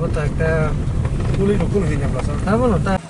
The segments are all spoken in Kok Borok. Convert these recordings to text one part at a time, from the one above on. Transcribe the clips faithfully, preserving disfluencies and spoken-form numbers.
Ta ekta kuli no kuli hoi nyamla sa. Abo no ta.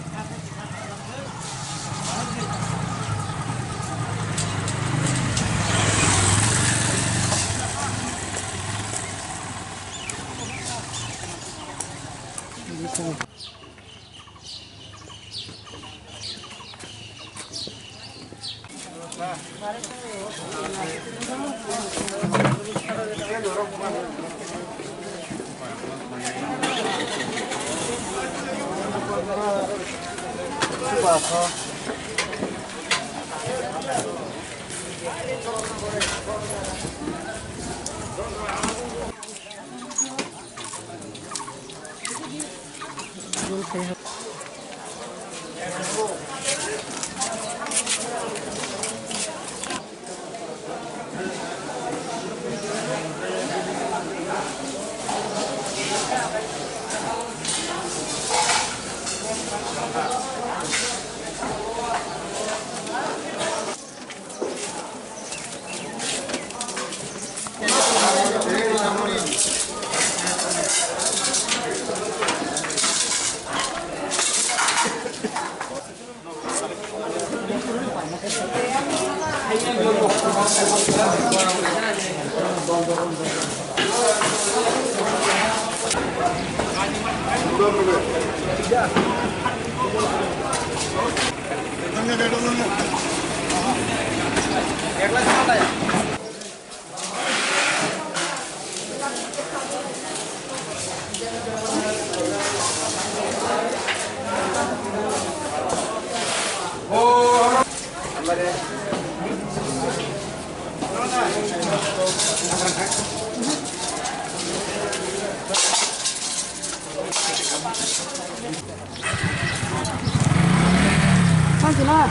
Thank you, na.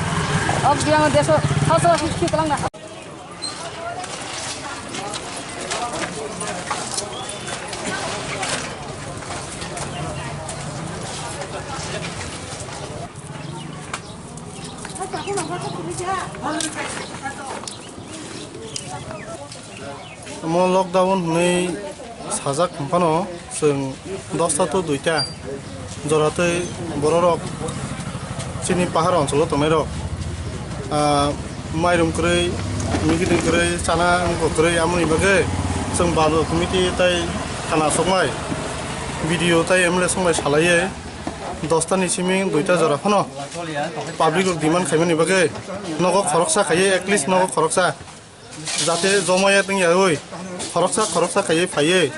Ob biang deso, house of fifty lang na. Omo lockdown hwnwi sajak hwn phano chwng dosta to duita jora tei bororok chini pahar oncholo tongnairok, ah, mairum kwrwi, migiding kwrwi, chana wngkok kwrwi, amoni bagwi chwng bazar committee tei thana soknai B D O tei M L A soknai salaiwi dosta ni simi duita jora phano public rok demand khaimani bagwi nogo khoroksa khaiwi, at least nogo khoroksa. Jate jomaya tongyawi, khoroksa khoroksa khaiwi phaiwi,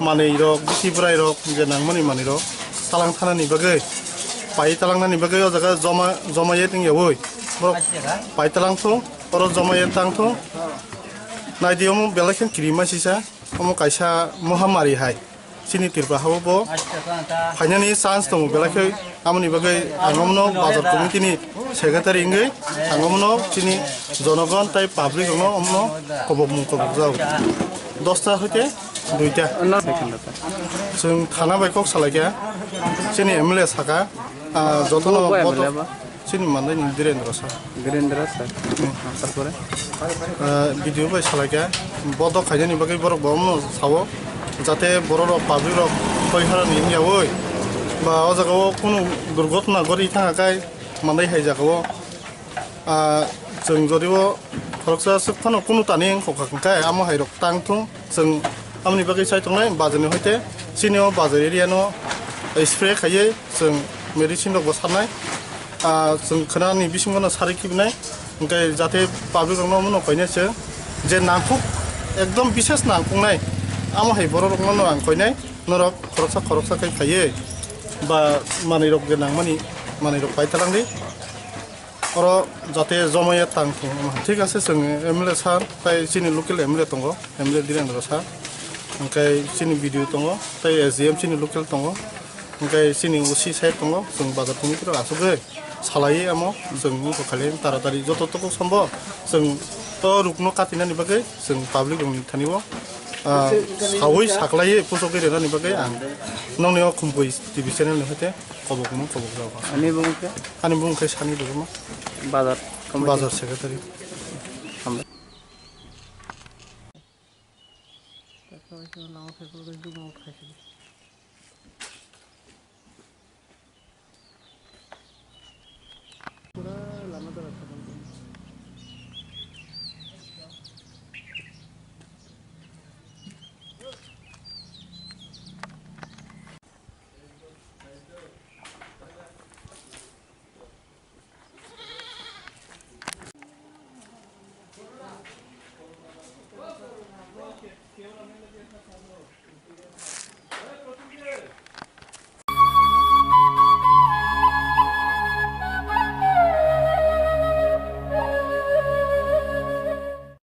manwi rok, bisi bwrai rok, je nangmani manwi rok, talang thanani bagwi, pai talangnani bagwi o jaga joma, jomaya tongyawi, borok pai talang thung, oro jomaya tang thung. Naidi omo belai khe kirima sisa, omo kaisa mohamari hai. Chini Tripura hao bo phainani chance tongo, belai khe. Amoni bagwi ang omono bazar committee ni secretary wngwi ang omono chini jonogon tei public rokno omono kobokmung kobokjao. Dosta hoite duita. Chwng thana bai kok salaikha, chini M L A saka, ah, jotono boto. Chini manwi ni Birendra sir. Birendra sir. Hmm. Tarpore? Ah, B D O bai salaikha, bodo khainani bagwi borok bo omono sao, jate borok rok, public rok koi harani wngyawi ba o jaga o kunu durgotna gori thangkha kai manwi hai jaga o. Ah, chwng jodi o khoroksa swk phano kunu tani wngkha kai amo hai rok tang thung. Chwng amoni bagwi sai tongnai bazar ni hoite chini o bazar area no spray khaiwi chwng medicine rok bo sarnai. Ah, chwng khwnani bisingo no sarwi khibinai, hwnkhe jate public rok no omono koinai se je nangkuk, ekdom bishes nangkuknai, amo hai borok rok no ang koinai, norok khoroksa khoroksa khe phaiwi ba manwi rok je nangmani manwi rok pai talangdi. Oro jate jomaya tang thung. Thik ase, chwng M L A sir, tai chini local M L A tongo, M L A Dhirendra sir, hwnkhe chini B D O tongo, tai S D M chini local tongo, hwnkhe chini O C sir tongo, chwng bazar committee rok asugwi salaiwi amo chwng wngkha khali taratari joto toko sombo chwng o rukno katinani bagwi chwng public rokni thani o, ah, sawi saklaiwi puchogwi rwnani bagwi ang nokni o Khumpui T V channel ni hoite kobok mung kobok jago. Ani bumung khe? Ani bumung khe Sani Debbarma. Bazar committee? Bazar secretary. Hambai.